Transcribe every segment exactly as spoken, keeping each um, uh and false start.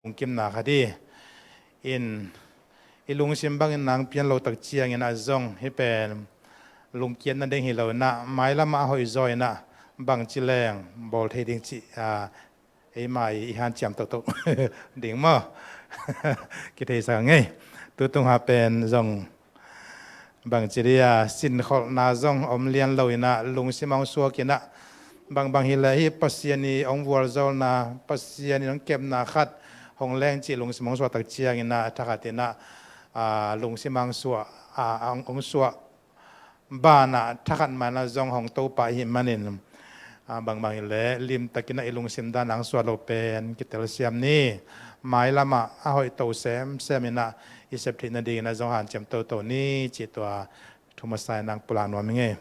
lungkimna khat hi. In i lungsim bangin nang pian lo tak ciangin ah zong hih pen lungkiat nading hi lo in ah, mailam ah a hoih zaw in ah bangci leng bawl thei ding cih, ah, eima i hanciam toto ding maw? Kitheisak ngei. Tutung ha pen zong bangci dia sinkholhna zong om lian lo in ah, lungsim hong suak in ah, bangbang hi leh hih Pasian i hong vualzawlna, Pasian i hong kepna khat hong leng cih lungsim hong suak tak ciangin ah, thakhat in ah, ah, lungsim hong suak, ah, hong, hong suak banah thakhat mah in ah zong hong Topa i hih manin, ah, bangbang hi leh limtakin ah i lungsim dan hong suak lo pen kitelsiam ni. Mailam ah a hoih to semsem in ah i sep theih nadingin ah zong hanciam toto ni cih tua thu masa in ah pulak nuam hi ing ei.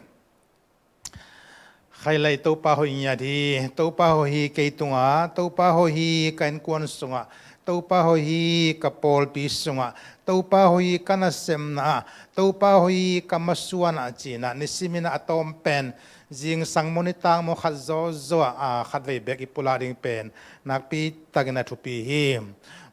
Khailai Topa hoih ngiat hi, Topa hoih hi kei tungah, Topa hoih hi ka innkuan sungah, Topa hoih hi ka pawlpi sungah, Topa hoih hi ka nasepna ah, Topa hoih hi ka masuan ah ci in ah, nisim in ah a tawm pen, zingsang maw nitak maw khat zawzaw ah, ah, khatvei bek i pulak ding pen nakpi takin ah thupi hi.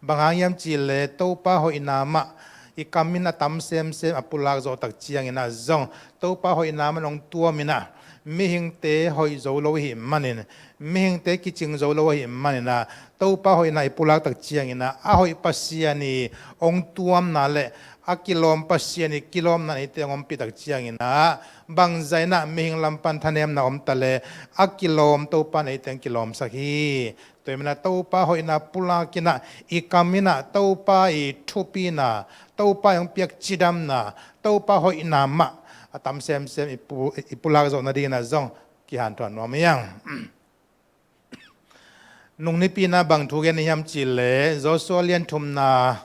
Bang hang hiam cih leh Topa hoihna mah i kam in a tam semsem a pulak zawh tak ciangin ah zong Topa hoihna mah in hong tuam in ah, mihingte hoih zo lo ahih manin, mihingte kicing zo lo ahih manin ah, Topa hoihna i pulak tak ciangin ah, a hoih Pasian i hong tuamna leh a kilawm Pasian i kilawmna in eite hong ompih tak ciangin ah, bangzah in ah mihing lam pan thanemna om ta leh, a kilawm Topa in eite hong kilawmsak hi. Tua ahih manin ah Topa hoihna pulak in ah, i kam in ah Topa i thupina, Topa i hong piak cidamna, Topa hoihna mah a tam semsem i pu-, i pulak zawh nadingin ah zong kihanthawn nuam hi ing. Nung nipi in ah bang thu gen hiam cih leh, Joshua lian thumna,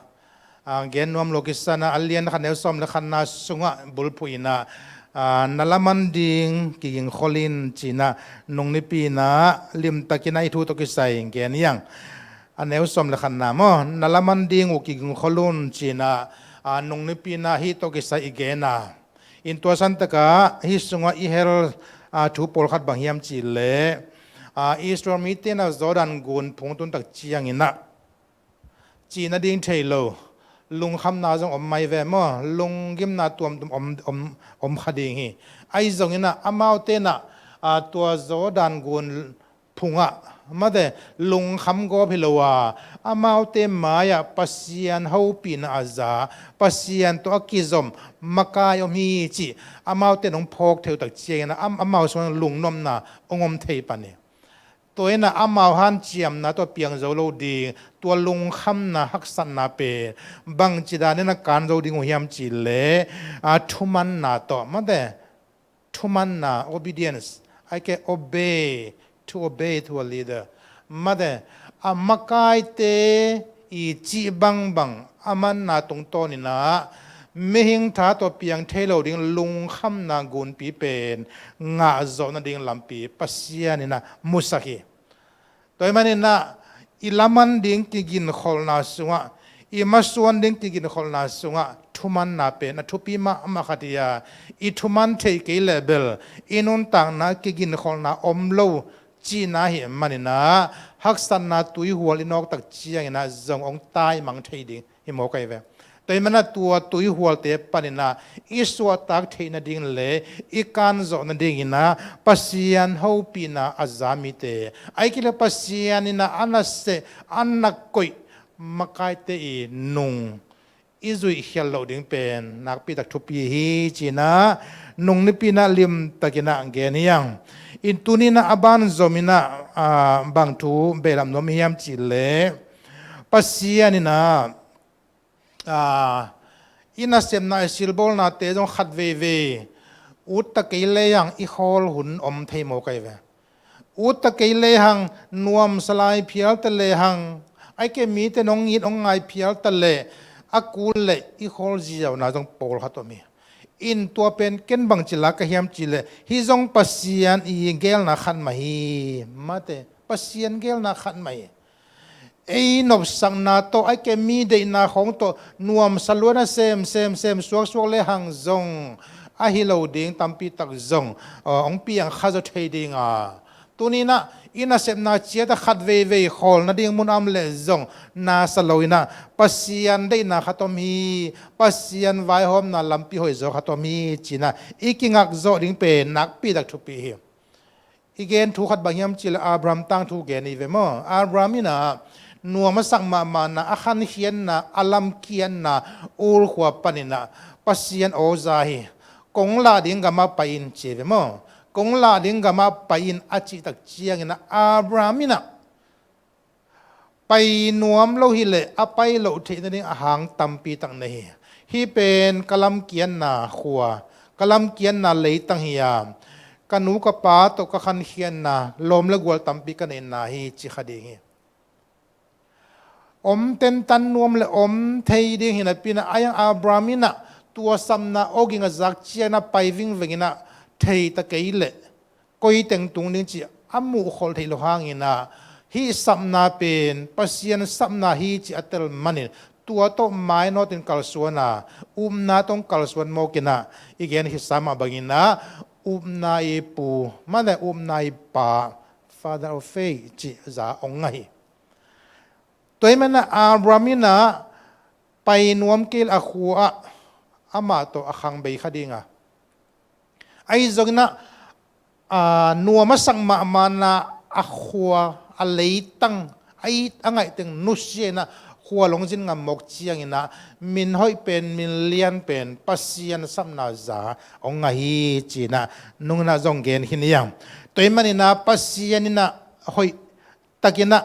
ah, gen nuam lo kisa in ah, a lian khat neu sawm leh khatna sungah bulphuh in ah, ah, na laman ding kigingkhol in ci in ah, nung nipi in ah limtakin ah hih thu tawh kisai gen hi ing. A neu sawm leh khatna maw, na laman ding uh kigingkhol un ci in ah, ah, nung nipi in ah hih tawh kisai i gen a. In tua santak ah hih sungah i hel, ah, thu pawlkhat bang hiam cih leh, ah, Israel mite in ah Jordan gun phung tun tak ciangin ah, cih nading thei lo, lungkhamna zong om mai ve maw, lunggimna tuamtuam om, om, om kha ding hi. Ahi zongin ah amaute in ah, ah, tua Jordan gun phungah, mate, lungkham gawp hi lo a, amaute mai-ah Pasian hopihna a za, Pasian tawh a kizom makai om hi cih amaute in hong phawk thei uh tak ciangin ah, am-, amau sungah lungnopna hong om thei pan hi. Tua in ah amau hanciamna tawh piang zo lo ding, tua lungkhamna haksatna pen bangci danin a kan zo ding uh hiam cih leh, a, thumanna tawh, mate, thumanna, obedience, ahih kei leh obey, to obey to a leader. Mate, a makaite i cih bangbang a manna tungtawn in ah, mihing tha tawh piang thei lo ding lungkhamna gunpi pen ngah zawh nading lampi Pasian in ah musak hi. Tua ahih manin ah, i laman ding kigingkholhna sungah, i masuan ding kigingkholhna sungah thumanna pen a thupi mahmah khat hi a, i thuman theih kei leh bel i nuntakna kigingkholhna om lo cihna ahih manin ah, haksatna tuihual i nawk tak ciangin ah zong hong taimang thei ding hi mawk ahi ve. Tua ahih manin ah tua tuihualte panin ah i suahtak theih nading leh i kan zawh nadingin ah Pasian hopihna a za mite, ahih kei leh Pasian in ah a nasep, a na koih makaite i nung i zuih khial loh ding pen nakpi tak thupi hi ci in ah, nung nipi in ah limtakin ah gen hi ing. In tuni in ah a banzom in ah, ah, bang thu behlap nuam hiam cih leh, Pasian in ah, ah, i nasepna, i silbawlnate zong khat veivei ut ta kei lehang i khawl hun om thei mawk ahi ve. Ut ta kei lehang, nuamsa lai phial ta lehang, ahih kei leh mite in hong it hong ngai phial ta leh, a kul leh i khawl ziauna zong pawlkhat om hi. In tua pen ken bangci lak ka hiam cih leh, hih zong Pasian i geelna khat mah hi. Mate, Pasian geelna khat mah hi. Ei nopsakna tawh, ahih kei leh mi deihna khawng tawh nuamsa luaina sem, sem, sem, suaksuak lehang zong, ahi lo ding tampi tak zong, ah, hong piang kha zaw thei ding a. Tuni in ah I nasepna ciat a khat veivei khawl nading mun a om leh zong na sa lo in ah, Pasian deihna khat om hi, Pasian vaihawmna lampi hoihzaw khat om hi ci-in ah i kingak zawh ding pen nakpi tak thupi hi. I gen thu khat bang hiam cih leh Abraham tangthu gen hi ve maw. Abraham in ah nuam a sak mahmahna, a khankhiatna, a lamkiatna, Ur khua panin ah Pasian aw za hi. Kong lah ding gamah pai in ci hi ve maw. Kong lah ding gamah pai in a cih tak ciangin ah Abraham in ah pai nuam lo hi leh a pai loh theih nading a hang tampi tak nei hi. Hih pen ka lamkiatna khua, ka lamkiatna leitang hi a, ka nu ka pa tawh ka khankhiatna, lawm le gual tampi ka neihna hi ci kha ding hi. Om tentan nuam le om thei ding hi napi-in ah, a iang Abraham in ah tua sapna awging a zak ciangin ah pai vingveng in ah, thei ta kei leh koi teng tung ding cih a muh khol theih loh hangin ah, hih sapna pen Pasian sapna hi cih a tel manin tua tawh mainawtin kalsuan a, upna tawh kalsuan mawk in ah, i gen khit sa mah bangin ah upna i pu, mah leh upna i pa, father of faith cih za hong ngah hi. Tua ahih manin ah Abraham in ah pai nuam kei leh a khua ah amah tawh a khang bei kha ding a, ahi zongin ah, aa, nuam a sak mahmahna, a khua, a leitang, a it a ngaih teng nusia in ah khua lungzin ngam mawk ciangin ah, min hoih pen, min lian pen Pasian sapna za hong ngah hi ci-in ah nung in ah zong gen hi ni ang. Tua ahih manin ah Pasian in ah hoih takin ah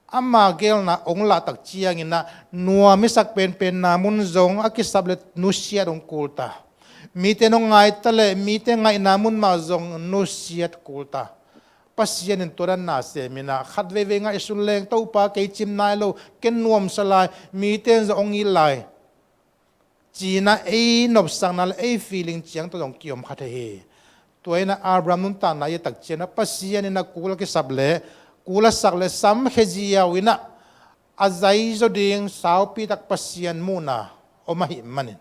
ama geelna hong lah tak ciangin ah, nuam i sak penpenna mun zong a kisap leh nusiat hong kul ta. Mite in hong ngai ta leh mite ngaihna mun mah zong nusiat kul ta. Pasian in tua dan na sem in ah, khat veivei ngaihsun leng, Topa, kei cim nai lo, ken nuamsa lai, mite in zong hong it lai, ci-in ah ei nopsakna le ei feeling ciang tawh zong kiom kha thei hi. Tua in ah Abraham nuntakna i et tak ciangin ah, Pasian in ah kul a kisap leh, kul a sak leh samkhia ziau in ah, a zaizaw ding saupi tak Pasian muhna om ahih manin,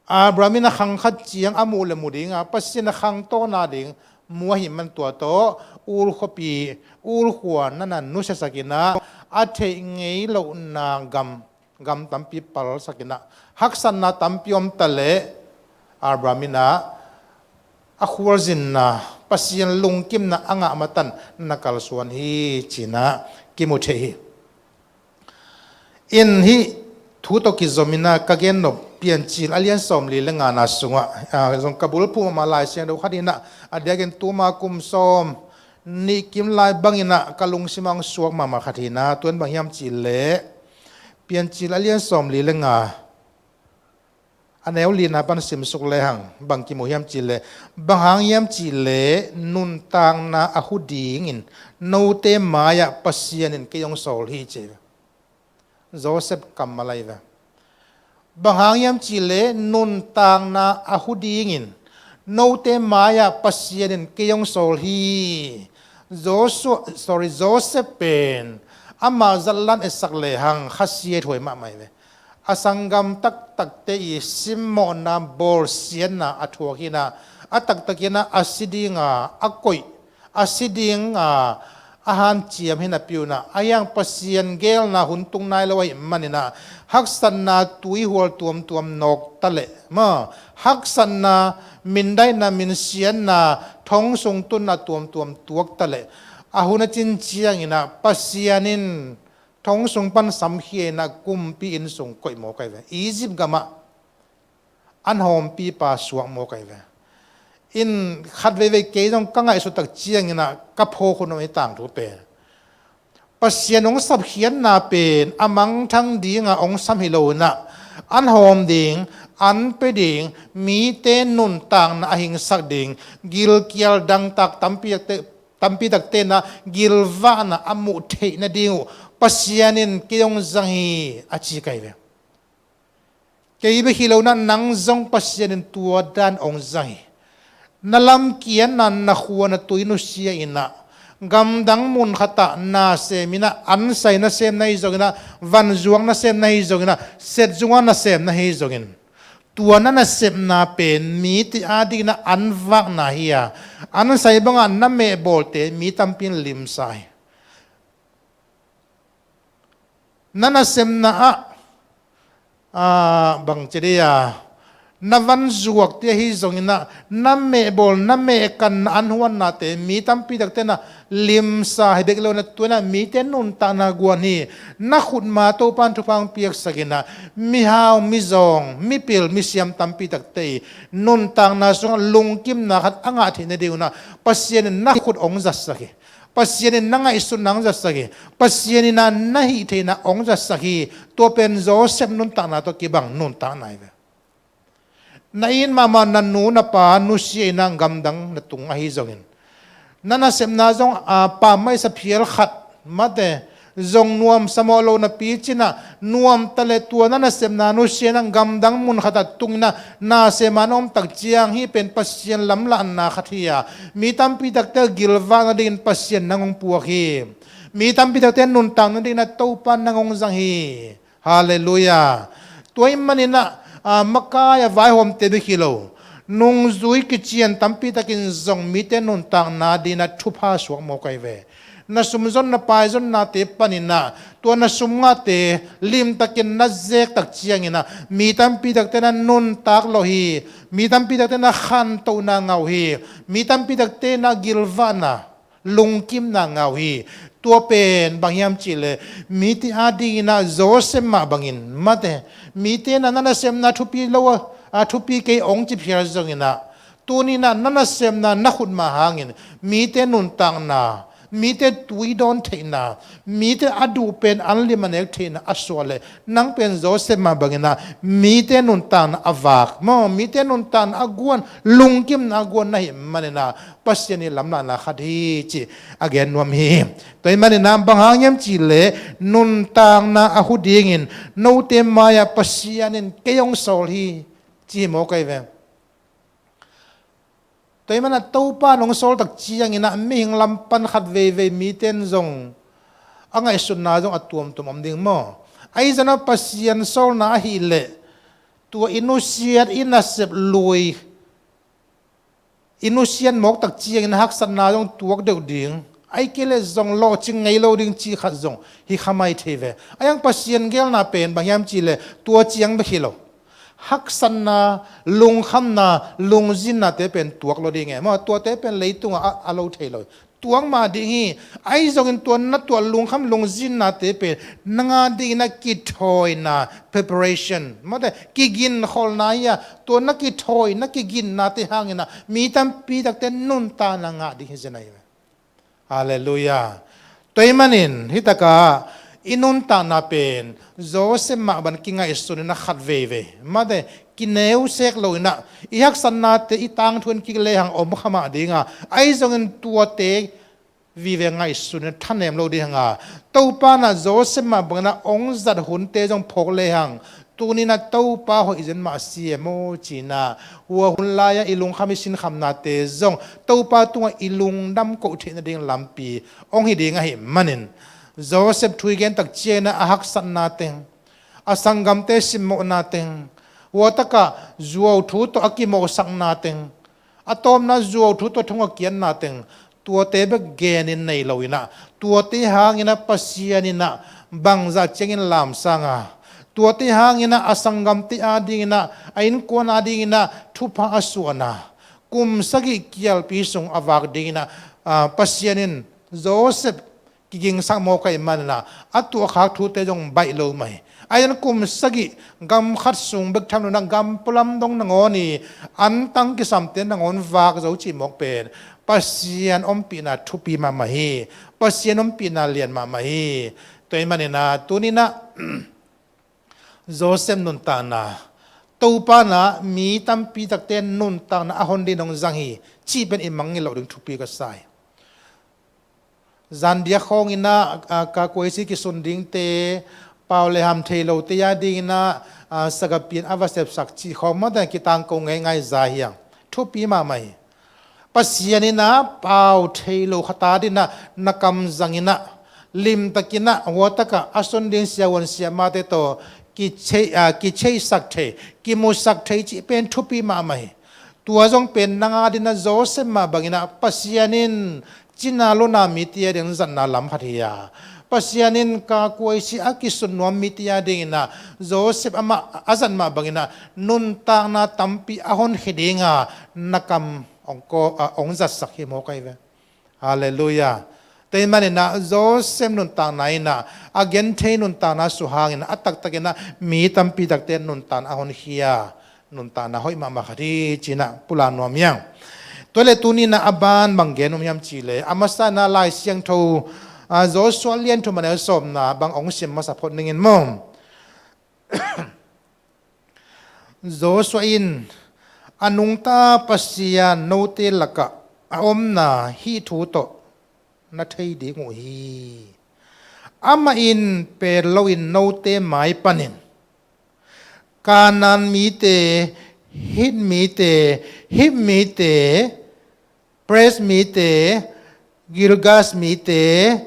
Abraham in ah khang khat ciang a muh leh mu ding a, Pasian in ah khang tawna ding mu ahih man tua tawh Ur khuapi, Ur khua na na nusiasak in ah, a theih ngei lohna gam gam tampi palsak in ah, haksatna tampi om ta leh, Abraham in ah a khualzinna, Pasian lungkimna a ngah matan na kalsuan hi ci-in ah kimu thei hi. In hih thu tawh kizom in ah ka gen nop Piancil a lian sawmli le ngana sungah, aa, zong ka bulphuh mahmah Lai Siangtho khat in ah, a diakin tuma kum sawm nih kim lai bangin ah ka lungsim ah hong suak mahmah khat hi in ah, tua in bang hiam cih leh, Piancil a lian sawmli le nga, a neu lina pan simsuk lehang bang kimu hiam cih leh, bang hang hiam cih leh nuntakna a hu dingin note mai-ah Pasian in kei hong sawl hi ci hi. Joseph kammal ahi ve. Bang hang hiam cih leh nuntakna a hu dingin note mai-ah Pasian in kei hong sawl hi. Joshua, sorry, Joseph pen amah zatlan etsak lehang khasiathuai mahmah hi ve. A sanggam taktakte i simmawhna, bawlsiatna a thuak hi in ah, a taktakin ah a si dinga a koih, a si dinga a hanciam hi napi-un ah, a hiang Pasian geelna hun tung nai lo ahih manin ah, haksatna tuihual tuamtuam nawk ta leh, ma, haksatna, mindaihna, minsiatna, thong sung tunna tuamtuam tuak ta leh, a hun a cin ciangin ah Pasian in thong sung pan samkhia in ah kumpi inn sung koih mawk ahi ve. Egypt gamah an hawmpipa suak mawk ahi ve. In khat veivei kei zong ka ngaihsut tak ciangin ah ka phawk hun om hi, tangthu pen Pasian hong sapkhiatna pen a mangthang dinga hong sam hi lo in ah, an hawm ding, an pe ding, mite nuntakna a hingsak ding, gilkial dangtak tampi takte, tampi takte in ah gilvahna a muh theih nading uh Pasian in kei hong zang hi a ci ka hi ve. Kei bek hi lo in ah nang zong Pasian in tua dan hong zang hi. Na lamkiatna, na khua, na tui nusia in ah, gamdang mun khat ah nasem in ah, ansai nasem na hi zongin ah, vanzuak nasem na hi zongin ah, setzunga nasem na hi zongin, Tua na nasepna pen mite adingin ah an vakna hi a, an sai bangah na mehbawlte mi tampi in limsa hi. Na nasepna ah, ah, bang ci dih a, na van zuakte ahi zongin ah, na mehbawl, na mehkanna an huannate mi tampi takte in ah limsa hi bek lo in ah, tua in ah mite nuntakna guan hi. Na khutma Topa in thupha hong piaksak in ah, mihau, mizawng, mipil, misiam tampi takte i nuntakna sungah lungkimna khat a ngah theih nading un ah, Pasian in na khut hong zatsak hi. Pasian in na ngaihsutna hong zatsak hi. Pasian in ah na hih theihna hong zatsak hi. Tua pen Joseph nuntakna tawh kibang nuntakna hi ve. Na it mahmah na nu na pa nusia in ah gamdang na tung ahi zongin, na nasepna zong, a, pammaih sa phial khat, mate, zong nuamsa mawh lo napi cin ah, nuamta le tua na nasepna nusia in ah gamdang mun khat ah tung in ah, na sem a na om tak ciang, hih pen Pasian lamlahna khat hi a, mi tampi takte gilvah nadingin Pasian nang hong puak hi. Mi tampi takte nuntak nadingin ah Topa nang hong zang hi. Halleluiah. Tua ahih manin ah, a, makai a vaihawmte bek hi lo, nungzui kician tampi takin zong mite nuntakna dingin ah thupha suak mawk ahi ve. Na sumzon, na paizonnate panin ah, tua na sum ngahte limtakin na zek tak ciangin ah, mi tampi takte in ah nuntak lawh hi. Mi tampi takte in ah khantohna ngah uh hi. Mi tampi takte in ah gilvahna, lungkimna ngah uh hi. Tua pen bang hiam cih leh, mite adingin ah Joseph mah bangin, mate, mite in ah na nasepna thupi lo a, a, thupi kei hong ci phial zongin ah, tuni in ah na nasepna na khutma hangin mite nuntakna, mite tui dawn theihna, mite a duh pen an lim a nek theihna a suah leh, nang pen Joseph mah bangin ah mite nuntakna a vak maw, mite nuntakna a guan, lungkimna a guan na hih manin ah Pasian i lamlahna khat hi cih a gen nuam hi. Tua ahih manin ah bang hang hiam cih leh, nuntakna a hu dingin note mai-ah Pasian in kei hong sawl hi, ci hi mawk ahi ve. Tua ahih manin ah Topa in hong sawl tak ciangin ah mihing lam pan khat veivei mite in zong a ngaihsutna zong a tuamtuam om ding maw. Ahi zongin ah Pasian sawlna ahih leh, tua i nusiat, i nasep lui, i nusiat mawk tak ciangin haksatna zong tuak deuh ding, ahih kei leh zong lawhcing ngei lo ding cih khat zong hi kha mai thei ve. Ahi hang Pasian geelna pen bang hiam cih leh, tua ciang bek hi lo, haksatna, lungkhamna, lungzinnate pen tuak lo ding e maw, tuate pen leitungah a, a lo thei lo. Tuak mah ding hi. Ahi zongin tua na tuah lungkham lungzinnate pen nang adingin ah kithawina, preparation, mate, kiginkholhna hi a, tua na kithawi, na kiginnate hangin ah mi tampi takte nuntakna ngah ding hi zen ahi ve. Halleluiah. Tua ahih manin hih takah i nuntakna pen Joseph mah bang kingaihsun in ah khat veivei, mate, kineu sek lo in ah, i haksatnate i tangthu in kik lehang om kha mah ding a, ahi zongin tuate vive ngaihsun in ah thanem lo ding hang a, Topa in ah Joseph mah bangin ah hong zat hunte zong phawk lehang, tuni in ah Topa hoih zen mah a si e maw ci-in ah, hua hun lai-ah i lungkham, i sinkhamnate zong Topa tungah i lungdam koh theih nading lampi hong hi ding ahih manin, Joseph thu i gen tak ciangin ah a haksatna teng, a sanggamte simmawhna teng, hua takah zuau thu tawh a kimawhsakna teng, a tawpna zuau thu tawh thong a kiatna teng, tuate bek genin nei lo in ah, tuate hangin ah Pasian in ah bangzah ciangin lamsang a, tuate hangin ah a sanggamte adingin ah, a innkuan adingin ah thupha a suahna, kum sagih kialpi sung a vak dingin ah, ah, Pasian in Joseph kigingsak mawk ahih manin ah, a tuahkhak thute zong baih lo mah hi. Ahi zongin kum sagih gam khat sung bek tham lo in ah, gam pualam dong nangawn i antang kisamte nangawn vak zo cih mawk pen Pasian ompihna thupi mahmah hi. Pasian ompihna lian mahmah hi. Tua ahih manin ah, tuni in ah Joseph nuntakna, Topa in ah mi tampi takte nuntakna a hon dingin hong zang hi cih pen i mangngilh loh ding thupi ka sa hi. Zan diak khawngin ah, a, ka kuaisi kisun dingte, pau le ham thei lote adingin ah, a, sagapi in a va sepsak cih khawng mah teng kitangko ngeingai za hi hang. Thupi mahmah hi. Pasian in ah pau thei lo khat adingin ah na kam zangin ah, limtakin ah, hua takah a sun ding siavuan siamahte tawh kichei, ah, kicheisak thei, kimusak thei cih pen thupi mahmah hi. Tua zong pen nang a dingin ah Joseph mah bangin ah Pasian in cina luna mite a dingin zatna lam khat hi a, Pasian in kakuaisi a kisun nuam mite a dingin ah Joseph amah a zat mah bangin ah nuntakna tampi a honkhia ding a, na kam hong ko-, ah, hong zatsak hi mawk ahi ve. Halleluiah. Tua ahih manin ah Joseph nuntakna in ah, a genthei nuntakna suang hangin ah, a taktakin ah mi tampi takte nuntakna a honkhia, nuntakna hoih mahmah khat hi ci-in ah pulak nuam hi hang. Tua leh tuni-in ah a ban bang gen nuam hiam cih leh, a masa-in ah Lai Siangtho, ah, Joshua lian thum a neu sawmna bang hong sim masa phot ning in maw. Joshua in a nungta Pasian note lakah a omna hih thu tawh na thei ding uh hi. Amah in pelh loin note mai panin Kanaan mite, Hit mite, Hiv mite, Perez mite, Girgash mite,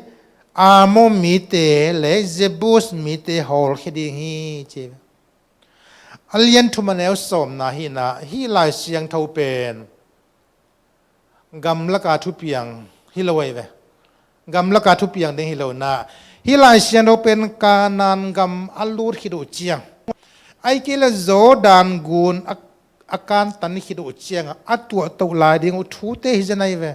Amor mite le Jebus mite hawlkhia ding hi ci. A lian thum a neu sawmna hi-in ah, hih Lai Siangtho pen gamlak a thupiang hi lo ahi ve. Gamlak a thupiang ding hi lo-in ah, hih Lai Siangtho pen Kanaan gam a lut khit uh ciang, ahih kei leh Jordan gun a, a kantan khit uh ciang a, a tuahtoh lai ding uh thute hi zen ahi ve.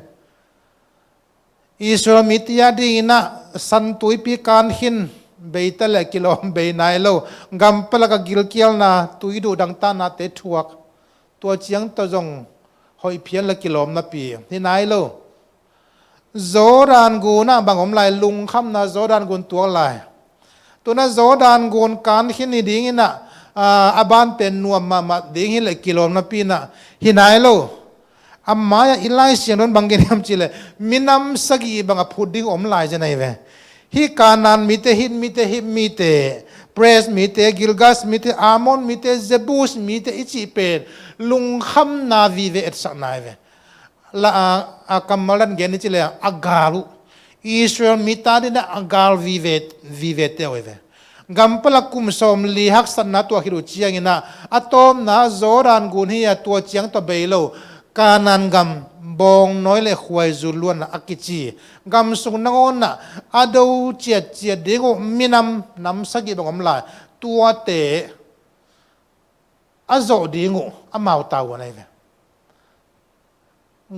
Israel mite a dingin ah San Tuipi kan khin, bei ta leh kilawm bei nai lo, gam palak a gilkialna, tuiduh dangtaknate thuak, tua ciang tawh zong hoih phial leh kilawm napi hi nai lo. Jordan gun ah bang om lai, lungkhamna Jordan gun tuak lai. Tu-in ah Jordan gun kan khin hi dingin ah, aa, a ban pen nuam mahmah ding hi leh kilawm napi-in ah hi nai lo. A mai-ah i Lai Siangtho in bang gen hiam cih leh, minam sagih bang a phut ding om lai zen ahi ve. Hih Kanaan mite, Hit mite, Hiv mite, Perez mite, Girgash mite, Amor mite, Jebus mite i cih pen lungkhamna vive etsakna ahi ve. La, a, a kammal dan gen ni ci leh a gal uh, Israel mite a dingin ah a gal vive, vivete uh ahi ve. Gam palak kum sawmli haksatna tuah khit uh ciangin ah, a tawpna Jordan gun hi a, tua ciang tawh bei lo, Kanaan gam bawngnawi le khuaizu luanna a kici gam sung nangawn ah a do ciatciat ding uh minam nam sagih bang om lai, tuate a zawh ding uh amau tavuan ahi ve.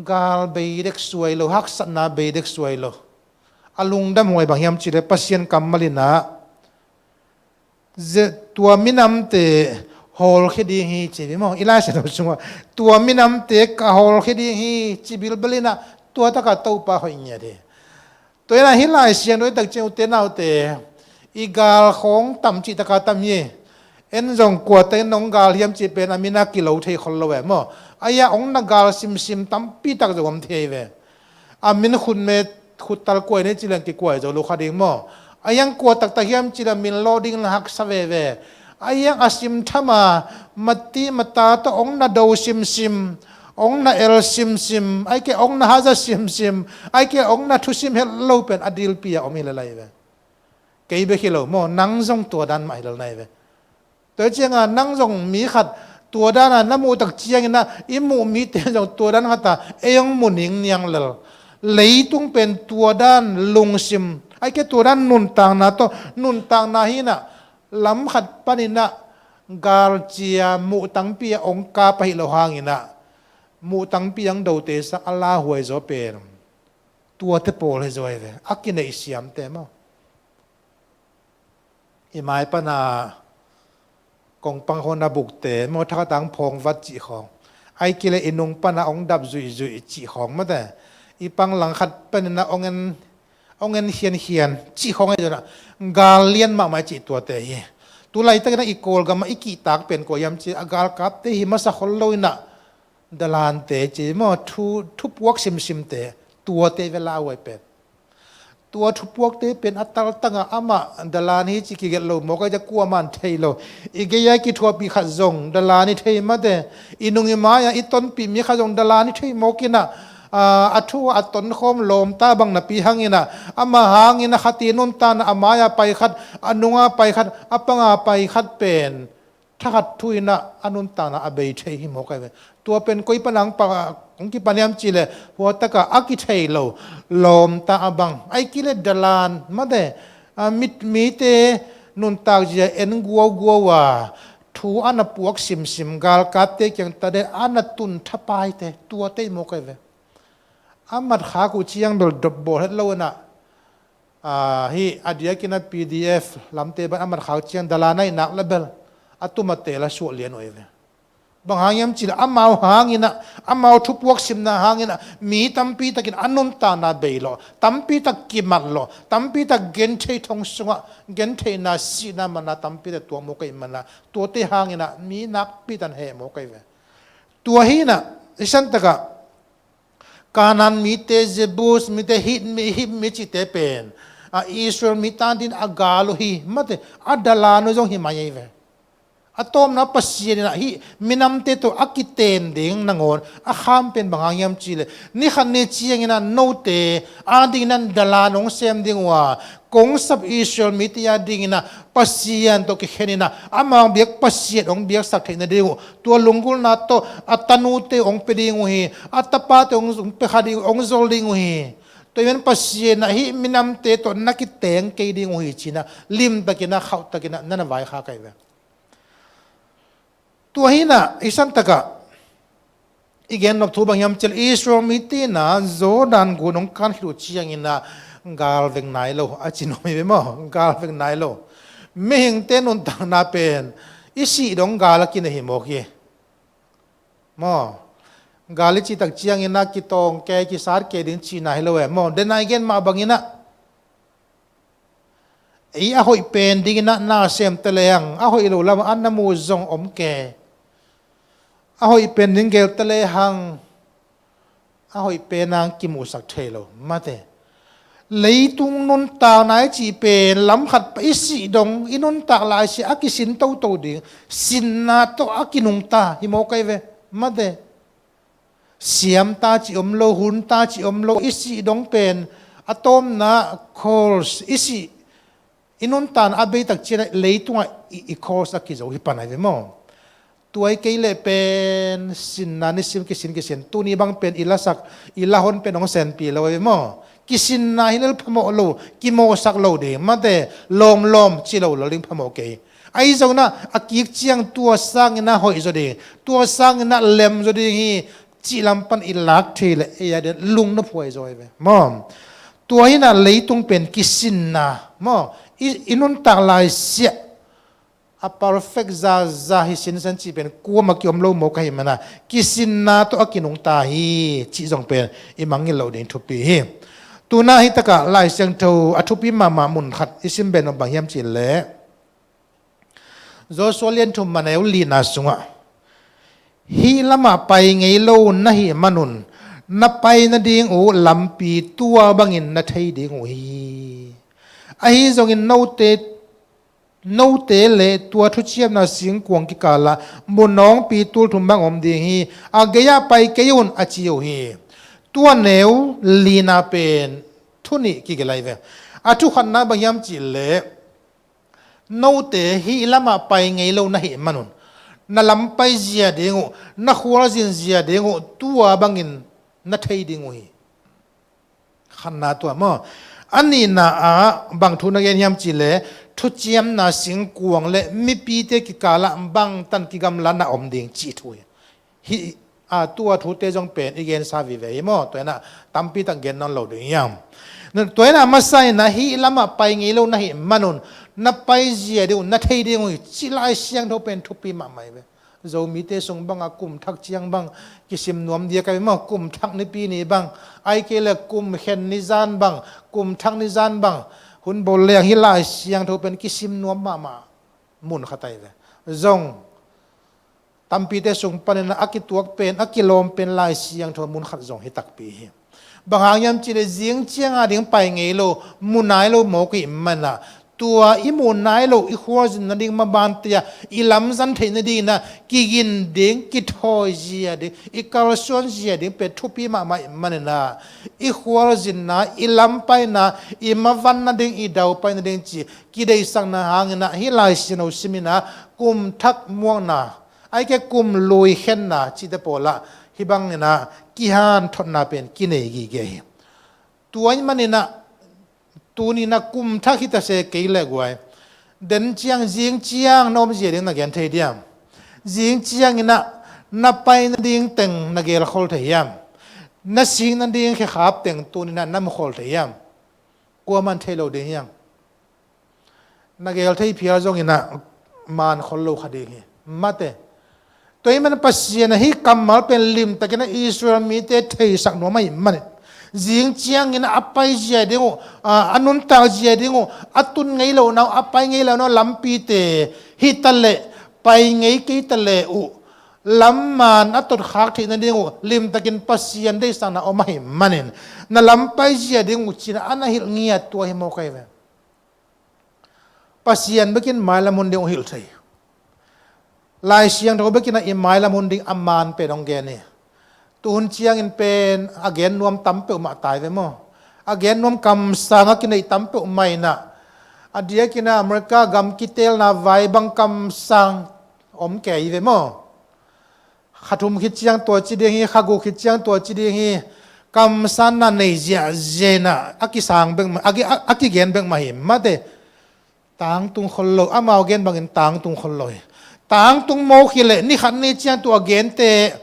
Gal bei dek suai lo, haksatna bei dek suai lo. A lungdamhuai bang hiam cih leh Pasian kammal in ah, ze-, tua minamte hawlkhia ding hi ci hi maw. I Lai Siangtho sungah tua minamte ka hawlkhia ding hi ci bilbel in ah, tua tak a Topa hoih ngiat hi. Tua hi-in ah hih Lai Siangtho i tak ciang, ute naute, i gal khawng tam cih tak a tam hi. En zong kua tak in hong gal hiam cih pen a min a kilo thei khol lo e maw. Ahi hang hong na gal simsim tampi tak zong om thei ve. A min khutme khuttal kuai ni ci leng kikuai zo lo kha ding maw. Ahi hang kua taktak hiam cih leh min lawh ding in haksa veve. Ahi hang a simtham a, mati mata tawh hong na do simsim, hong na el simsim, ahih kei leh hong na haza simsim, ahih kei leh hong na thusim het lo pen a dilpi a om hi lel ahi ve. Kei bek hi lo maw, nang zong tua dan mah hi lel na hi ve. Tua ciang a nang zong mi khat tua dan a na muh tak ciangin ah, i muh mite zong tua dan khat a ei hong mu ningniang lel. Leitung pen tua dan lungsim, ahih kei leh tua dan nuntakna tawh, nuntakna hi-in ah, lam khat panin ah galcia muh tangpi a hong kap ahih loh hangin ah, muh tangpi a hong dote sang a lauhuai zaw pen tuate pawl hi zaw ahi ve. A kineih siamte maw. I mai pan a kongpang khawng na bukte maw, thakhat a hong phawng vat cih khawng. Ahih kei leh i nung pan a hong dap zuihzuih cih khawng mate. I pang langkhat panin ah hong en, hong en khiankhian cih khawng ahi zongin ah, gal lian mahmah i cih tuate hi. Tu laitakin ah i Kawlgam ah i kihtak pen kua hiam cih leh, a galkapte hi masa khol lo-in ah, dalante ci maw, thu, thupuak simsimte, tuate ve lauhuai pen. Tua thupuakte pen a taltang a amah dalan hi ci kigelh lo mawk a, kuamah in thei lo. I gei a kithuahpih khat zong dalan hi thei mate. I nung i mai a i tonpih mi khat zong dalan hi thei mawk in ah, A, a thu a tonkhawm lawmta bang napi hangin ah, ama hangin a khat i nuntakna, a mai-a pai khat, a nunga pai khat, a panga pai khat pen thakhat thu in ah a nuntakna a bei thei hi mawk ahi ve. Tua pen koi pana hong pa, hong kipan hiam cih leh, hua takah a kithei lo lawmta a bang, ahih kei leh dalan mate, a, mit, mite nuntak zia en guauguau a, thu a na puak simsim, galkapte kiang tade a na tun thapaite, tuate hi mawk ahi ve. A matkhak uh ciang bel dop bawl het lo in ah, a, hih a diakin a P D F lamte bang a matkhak ciang dalan a hih nak leh bel a tum a teel a suah lian uh ahi ve. Bang hang hiam cih leh amau hangin ah, amau thupuak simna hangin ah mi tampi takin a nuntakna bei lawh, tampi tak kimat lawh, tampi tak genthei thong sungah gentheihna, sihna, manna tampi tak tuak mawk ahih manin ah, tuate hangin ah mi nakpi tak heh mawk ahi ve. Tua hi in ah, i san takah Kanaan mite, Jebus mite, Hit mi, Hit mi cihte pen, a, Israel mi tan dingin a gal uh hi mate, a dalan uh zong hi mai ahi ve. A tawpna Pasian in ah hih minamte tawh a kiten ding nangawn a kham pen bang hang hiam cih leh, ni khat ni ciangin ah note a dingin ah dalan hong sem ding uh a, kong sap Israel mite a dingin ah Pasian tawh kikhen in ah, amau biak Pasian hong biaksak theih nading uh, tua lunggulhna tawh a tanute hong pia ding uh hi, a tapate hong, hong pia kha ding uh, hong zol ding uh hi. Tua ahih manin Pasian in ah hih minamte tawh na kiteng kei ding uh hi ci-in ah limtakin ah, khauhtakin ah na na vaikhak ahi ve. Tua hi in ah, i san takah i gen nop thu bang hiam cih leh, Israel mite in ah Jordan gun hong kan khit uh ciangin ah gal veng nai lo a ci nuam hi ve maw, gal veng nai lo. Mihingte nuntakna pen i sih dong gal a kinei hi mawk hi. Maw, gal i cih tak ciangin ah kitawng kei, kisat kei ding cihna hi lo e maw. Den a i gen mah bangin ah, ei a hoih pen dingin ah na sem ta lehang, a hoih lo lam a na mu zong om kei. A hoih pen ding gel ta lehang, a hoih pen hong kimuhsak thei lo mate. Leitung nuntakna i cih pen lam khat pa i sih dong, i nuntak lai sia a kisin toto ding, sinna tawh a kinungta hi mawk ahi ve mate. Siamta cih om lo, hunta cih om lo, i sih dong pen a tawpna course, i sih, i nuntakna a bei tak ciangin ah leitungah i, i course a kizo hi pan ahi ve maw. Tua ahih kei leh pen sinna nisim kisin kisin, tuni bang pen i lasak, i lahon pen hong senpi lo ahi ve maw. Kisinna hi lel phamawh lo, kimawhsak lo ding mate, lawmlawm ci lo lo ding phamawh kei. Ahi zongin ah a kik ciang tua sangin ah hoih zaw ding, tua sangin ah lem zaw ding hi cih lam pan i lak thei leh ei a dingin lungnophuai zaw ahi ve maw. Tua hi in ah leitung pen kisinna maw, i, i nuntak lai sia a perfect zaza hi sinsen cih pen kuamah kiom lo mawk ahih manin ah kisinna tawh a kinungta hi cih zong pen i mangngilh loh ding thupi hi. Tu-in ah hih takah Lai Siangtho a thupi mahmah mun khat i sim beh nop bang hiam cih leh, Joshua lian thum, a neu lina sungah, hih lamah pai ngei lo na hih manun na pai nading uh lampi tua bangin na thei ding uh hi. Ahi zongin note, note le tua thuciamna singkuang kikalah munawngpi tul thum bang om ding hi. A gei-ah pai kei un, a ci uh hi. Tua neu lina pen thu nih kigelh ahi ve. A thukhatna bang hiam cih leh, note hih lamah pai ngei lo na hih manun na lampai zia ding uh, na khualzin zia ding uh tua bangin na thei ding uh hi. Khatna tua maw. A nihna ah bang thu na gen hiam cih leh, thuciamna singkuang le mipite kikalah bangtan kigamla na om ding cih thu hi. Hih, a, tua thute zong pen i gensa vive hi maw. Tua hi in ah tampi tak gen nawn lo ding hiam. Tua hi in ah a masa in ah hih lamah pai ngei lo na hih manun na pai zia ding uh, na thei ding uh hi cih Lai Siangtho pen thupi mahmah hi ve. Zomite sung bangah kum thak ciang bang kisim nuam diak ahi ve maw. Kum thak nipi ni bang, ahih kei leh kum khen ni zan bang, kum thak ni zan bang, hun bawl leng hih Lai Siangtho pen kisim nuam mahmah mun khat ahi ve. Zong tampite sung panin a kituak pen, a kilawm pen Lai Siangtho mun khat zong hi takpi hi. Bang hang hiam cih leh zing ciang a ding pai ngei lo, mu nai lo mawk ahih manin ah, tua i muh nai lo i khualzin nading maban te ah i lamzang theih nading in ah kigin ding, kithawi zia ding, i kalsuan zia ding pen thupi mahmah ih manin ah i khualzinna, i lampaina, i mavan nading, i daupai nading ci kideihsakna hangin ah hih Lai Siangtho sim in ah kum thak muakna, ahih kei leh kum lui khenna cihte pawl ah hih bangin ah kihanthawnna pen kinei gige hi. Tua ih manin ah tuni in ah kum thak hi ta se kei le guai, den ciang, zing ciang na om zia ding na gen thei diam? Zing ciangin ah na pai nading teng na gelkhol thei hiam? Na sing nading khekhap teng tuni in ah na mukhol thei hiam? Kuaman thei lo ding hiam? Na gel thei phial zongin ah man khol lo kha ding hi. Mate. Tua ih man Pasian ah hih kammal pen limtakin ah Israel mite theisak nuam ahih manin, zing ciangin ah a pai zia ding uh, a, a nuntak zia ding uh, a tun ngei lohna uh, a pai ngei lohna uh lampite hi ta leh, pai ngei kei ta leh uh, lam man a totkhak theih nading uh limtakin Pasian deihsakna om ahih manin, na lampai zia ding uh ci-in ah a na hilh ngiat tua hi mawk ahi ve. Pasian bekin mailam hun ding uh hilh thei. Lai Siangtho bekin ah i mailam hun ding a man pen hong gen hi. Tu hun ciangin pen a gen nuam tam peuhmah tai ve maw? A gen nuam kamsang a kineih tam peuhmah in ah, a diakin ah America gam kiteelna vai bang kamsang om kei ve maw? Kha thum khit ciang tua ci ding hi, kha guk khit ciang tua ci ding hi. Kamsanna nei ziahziah in ah a kisang bek mah, a ki, a, a kigen bek mah hi. Mate. Tangtung khol lo, amau gen bangin tangtung khol lo hi. Tangtung mawk hi leh ni khat ni ciang tua gente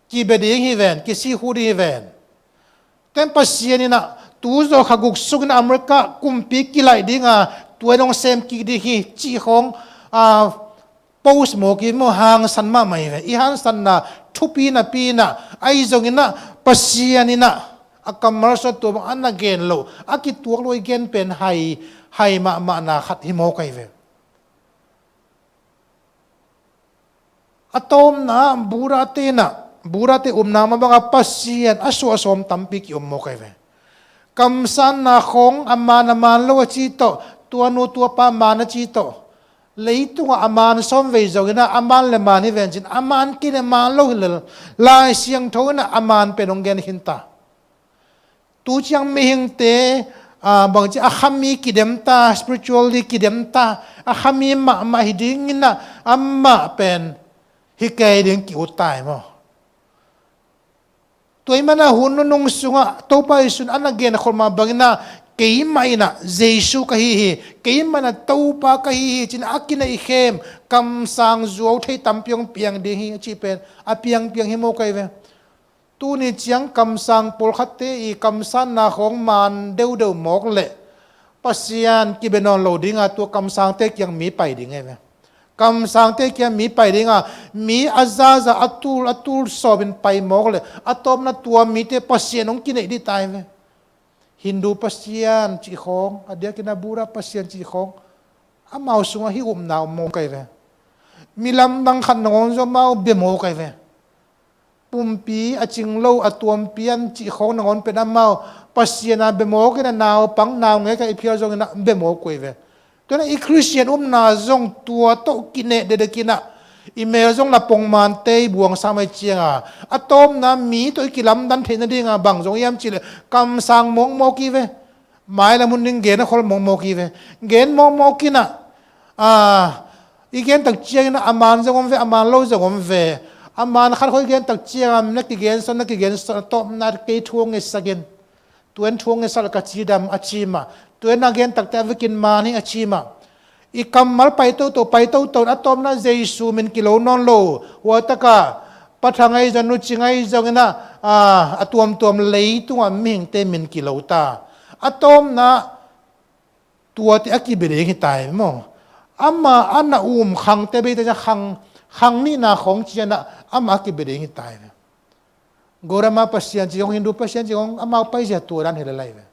kibia ding hi ven, kisih hu ding hi ven. Tua ih Pasian in ah tu zaw kha guk sungin America kumpi kilaih ding a, tua in hong sem kik ding hi cih khawng, a, post mawk hi maw, hangsan mahmah hi ve. I hangsanna thupi napi in ah, ahi zongin ah Pasian in ah a kammal sung tua bang a na gen loh, a kituak lo i gen pen hai, hai mahmahna khat hi mawk ahi ve. A tawpna ah Buddha te in ah, Buddha te upna mah bang a Pasian a suah a sawm tampi ki-om mawk ahi ve. Kamsanna khawng a man a man lo a ci tawh, tua nu tua pa man a ci tawh, leitungah a man sawm vei zongin ah a man le man hi ven ci-in, a man kei leh man lo hi lel, Lai Siangtho in ah a man pen hong gen khin ta. Tu ciang mihingte, a, bangci a khami kidem ta, spiritually kidem ta, a khami mahmah hi dingin ah amah pen hi kei ding ki-ut ta hi maw? Tua ih man ah hun nunung sungah Topa Jesu in a na genkholh mah bangin ah, keimah in ah Jesu ka hi hi, keimah in ah Topa ka hi hi ci-in a kineihkhem kamsang zuau thei tampi hong piang ding hi a cih pen a piangpiang hi mawk ahi ve. Tuni ciang kamsang pawlkhatte i kamsanna khawng man deudeu mawk leh Pasian kibia nawn lo ding a, tua kamsangte kiang mi pai ding ahi ve. Kamsangte kiang mi pai ding a, mi a zaza a tul a tul sawmin pai mawk leh a tawpna tua mite Pasian hong kineih ding ta hi ve. Hindu Pasian cih khawng, a diakin ah Buddha Pasian cih khawng, amau sungah hih upna om mawk ahi ve. Mi lamdang khat nangawn zong amau bia mawk ahi ve. Pumpi a cing lo, a tuampian cih khawng nangawn pen amau Pasian a bia mawk in ah, naupang naungek a i phial zongin ah bia mawk uh hi ve. Tua in ah i Khristian upna zong tua tawh kineh dekdek in ah, i mel zong la pongmante i buangsak mai ciang a, a tawpna mi tawh i kilamdan theih nading a bang zong hiam cih leh kamsang mawkmawk hi ve. Mailam hun ding gen a khol mawkmawk hi ve. Gen mawkmawk in ah, a, i gen tak ciangin ah a man zong om ve, a man lo zong om ve. A man khat khawng i gen tak ciang a na kigen sawn, na kigen sawn, a tawpna kei thu hong ngetsak in. Tua in thu hong ngetsak leh ka cidam a ci mah. Tua in a gen takte a vekin man hi a ci mah. I kammal pai toto, pai toto in a tawpna Jesu min kilo nawn lo. Hua takah Pa Thang ahi zong, Nu Cing ahi zongin ah, a, a tuamtuam leitungah mihingte min kilo ta. A tawpna tuate a kibia ding hi ta hi maw? Amah a na um khangte beite ciang khang, khang nihna khawng ciang ah amah a kibia ding hi ta hi. Gautama Pasian cih khawng, Hindu Pasian cih khawng, amau paizia tua dan hi lel ahi ve.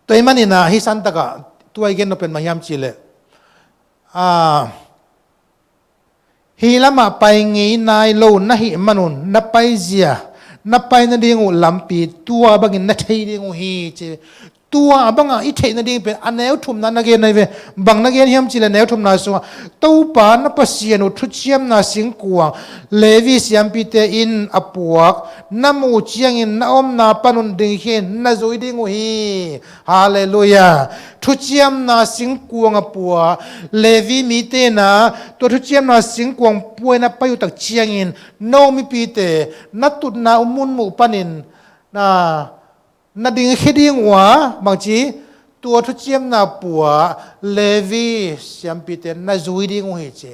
Tua ahih manin ah hih santak ah tua i gen nop pen bang hiam cih leh, a, hih lamah pai ngei nai lo na hih manun na paizia, na pai nading uh lampi tua bangin na thei ding uh hi ci. Tua a bangah i theih nading pen a neu thumna na gen ahi ve. Bang na gen hiam cih leh neu thumna sungah Topa na Pasian uh thuciamna singkuang Levi siampite in a puak na muh ciangin na omna panun ding khin na zui ding uh hi. Halleluiah. Thuciamna singkuang a pua Levi mite na, tua thuciamna singkuang pua in a pai uh tak ciangin no mipite na tutna uh mun muh panin na na dingkhia ding uh a, bangci, tua thuciamna pua Levi siampite na zui ding uh hi ci.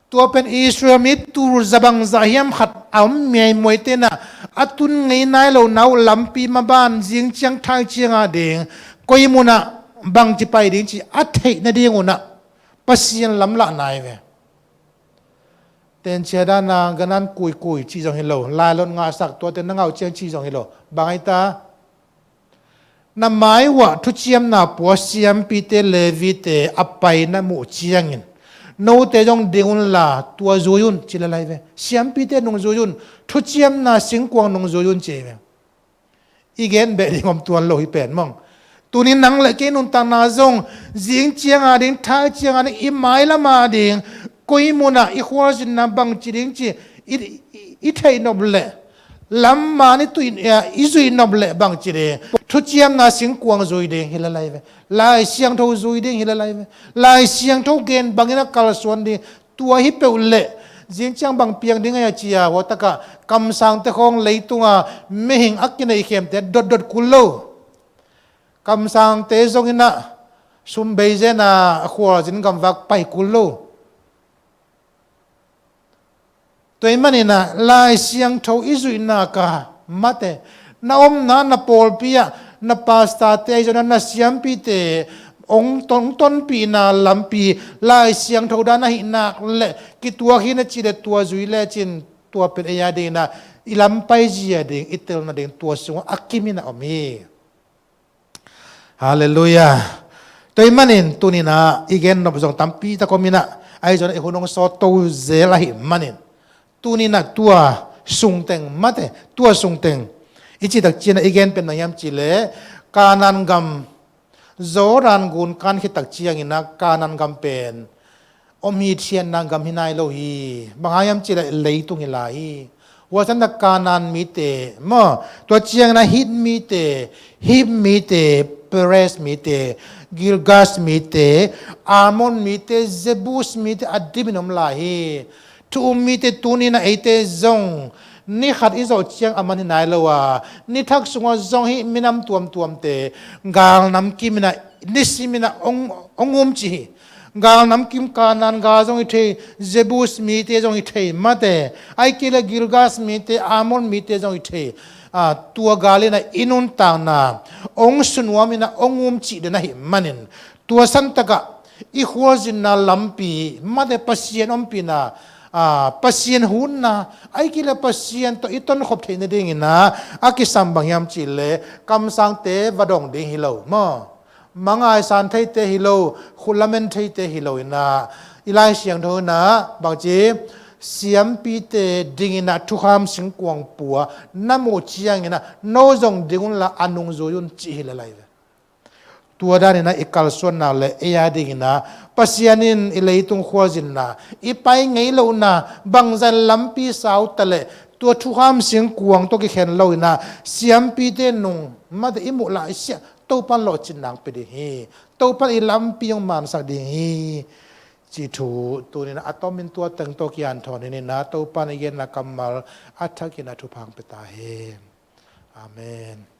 Tua pen Israel mi tul za bangzah hiam khat a om miaimuaite na a tun ngei nai lo na uh lampi maban zing ciang thai ciang a ding koi munah bangci pai ding ci a theih nading uh na Pasian lamlah nai ve. Tencia dana ganan kuikui cih zong hi lo, lailon ngahsak tuate na ngah uh ciang cih zong hi lo. Bang ai ta? Na mai uah thuciamna pua siampite Levite a pai na muh ciangin note zong ding unla tua zui un ci lalai ve. Siampite nung zui un, thuciamna singkuang nung zui un ci ve. I gen beh ding om tuan lo hi pen mong. Tunin nang le kei nuntakna zong zing cianga ding, thai cianga ding, i mailam a ding koi munah i khualzinna bangci ding ci i, i, i theih nop leh lamman i tuih, eh, i zuih nop leh bangci ding. Thuciamna singkuang zui ding hi lalai ve. Lai Siangtho zui ding hi lalai ve. Lai Siangtho gen bangin a kalsuan ding. Tua hi peuh leh zing ciang bang piang ding a cia hua takah kamsangte khawng leitunga mihing a kineih khemte dotdot kul lo. Kamsangte zongin ah sum bei zena a khualzin gamvak pai kul lo. Tua ahih manin ah Lai Siangtho i zuihna ka mate na omna na pawlpi ah na pastorte ahi zongin ah na siampite ong ton, tonpihna lampi Lai Siangtho dan ahih nak le kituak hi na cih le tua zui lecin tua pen ei a dingin ah i lampai zia ding i telna ding tua sungah a kimin a om hi. Halleluiah. Tua ahih manin tunin ah i gen nop zong tampi tak om in ah ahi zongin ah i hun hong sawt to zel ahih manin tunin ah tua sungteng mate, tua sungteng i cih tak ciangin ah i gen pen bang hiam cih leh Kanaan gam, Jordan gun kan khit tak ciangin ah Kanaan gam pen om hithiatna gam hi nai lo hi. Bang hang hiam cih leh leitung hi lai hi. Huasan tak Kanaan mite maw, tua ciangin ah Hit mite, Hiv mite, Perez mite, Girgas mite, Amor mite, Jebus mite a dimin om lai hi. Thu um mite tunin ah eite zong ni khat i zawh ciang a man hi nai lo a, ni thak sungah zong hih minam tuamtuamte gal namkim in ah nisimin ah ong, ong um ci hi. Gal namkim Kanaan gal zong hi thei, Jebus mite zong hi thei mate, ahih kei leh Girgas mite, Amor mite zong hi thei. Ah, tua gal in ah i nuntakna ong sunuamin ah ong um cih den ahih manin tua santakah i khualzinna lampi mate Pasian ompihna, ah, Pasian hutna, ahih kei leh Pasian tawh i tonkhop theih nadingin ah a kisam bang hiam cih leh kamsangte va dong ding hi lo maw. Mangaisan theite hi lo, khut lamen theite hi lo in ah i Lai Siangtho in ah bangci siampite dingin ah thukham singkuang pua na muh ciangin ah no zong ding unla a nung zui un cih hi lalai ve. Tua danin ah i kalsuanna le ei a dingin ah Pasian in i leitung khualzinna, i pai ngei lohna bangzah in lampi sau ta leh tua thukham singkuang tawh kikhen lo in ah siampite nung mate i muh lai siah Topan lawhcin nang pia ding hi. Topan i lampi hong mansak ding hi. Cih thu tunin a tomin tua teng tawh kian thawn hi nin ah Topan i genna kammal a thakin a thupha hong pia ta hen. Amen.